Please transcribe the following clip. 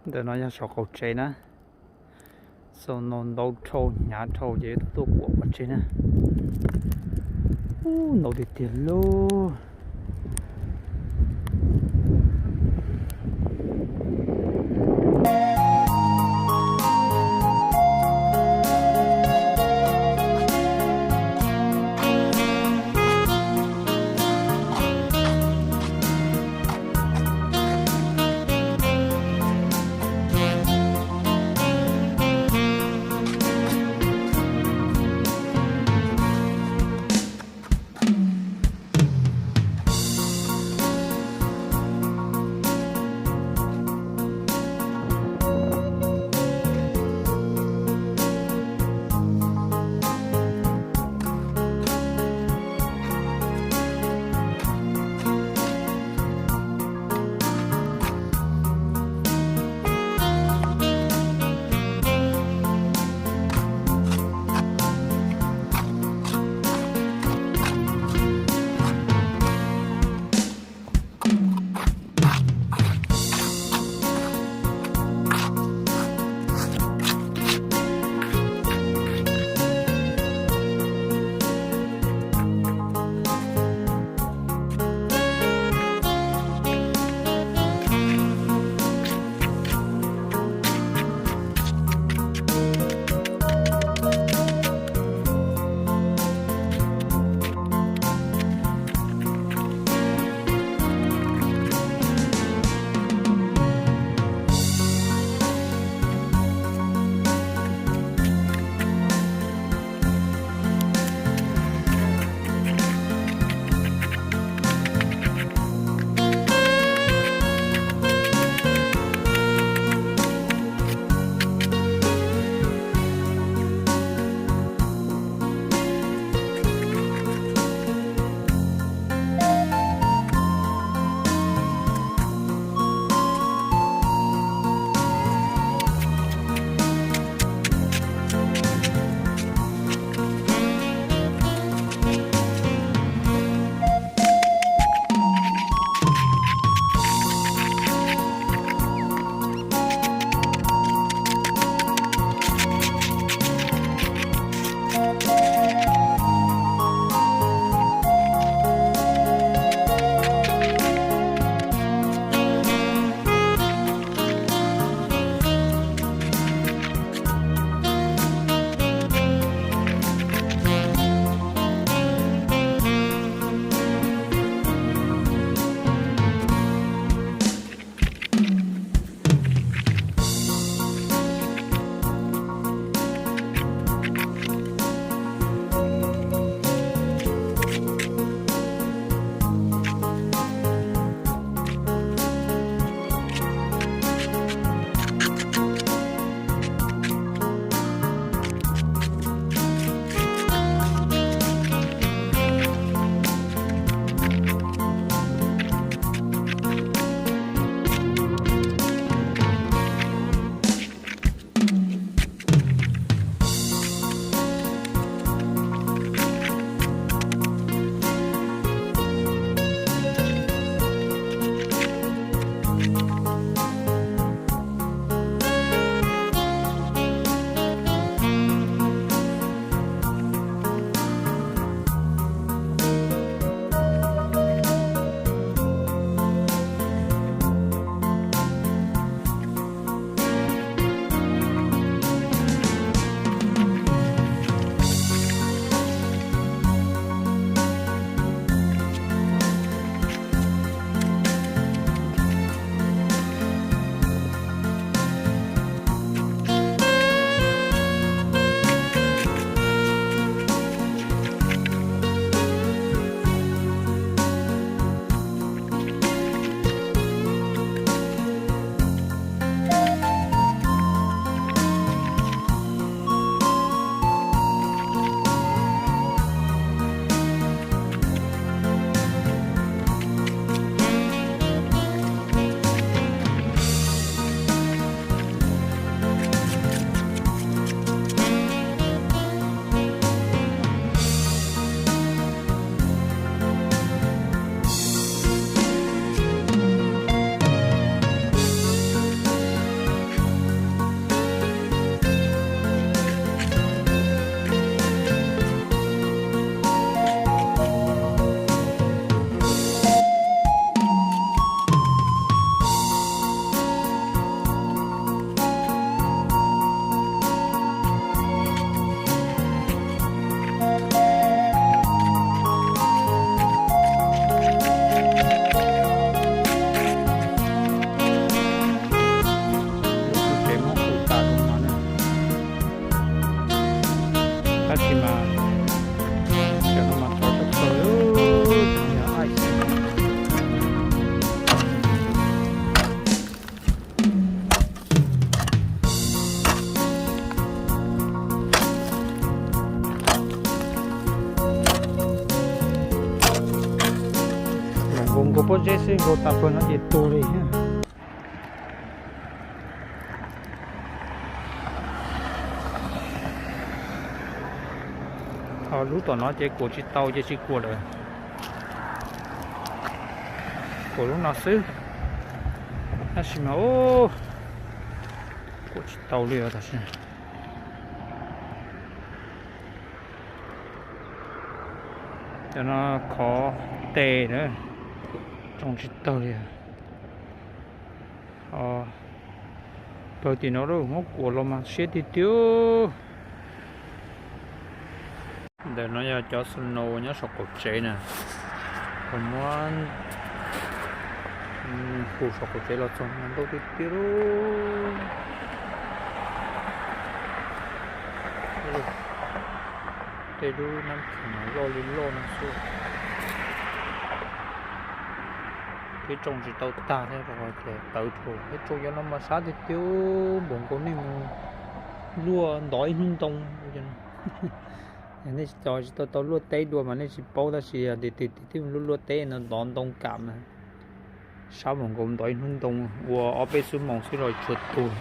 Ntawm no yog saum qaum tsev na. Xaum no ntau dhau hnyav dhau ces tuaj kuam pov tseg na. Ub, ntau tiag tiag lauj. Pob zeb xwb nkaus tas pawg no ces tuag li. Ho lub tom no ces kuam tsis tau ces tsis kuam lawm. Kuam lub no xwb. Tab sis mas kuam tsis tau li os tam sim. Cov no khov tes na, tsoo tsis tawg li. Pawg tim no lawm, muab kuam los mas siab tiag tiag. Ntawm no yog cov snow uas nyob saum qaum tsev na, kuv muab hu saum qaum tsev los txog mas ntau tiag tiag lauj. Tej lub nab kheem loj li loj no xwb. Peb tsoo tsis tau tag thiab rau qhov tias tawv dhau. Peb tsoo cov no mas sab tiag tiag, npaum nkaus nej mus luaj ntov ib hnub ntoo. Nej tsis tau, tsis tau tau luaj teb dua mas nej tsis paub, tab sis yog tias twg twg twb mus luaj luaj teb no ntov ntoo kam mas sab npaum nkaus ntov ib hnub ntoo, ua ob peb xuab moos xwb los tsuas tuag.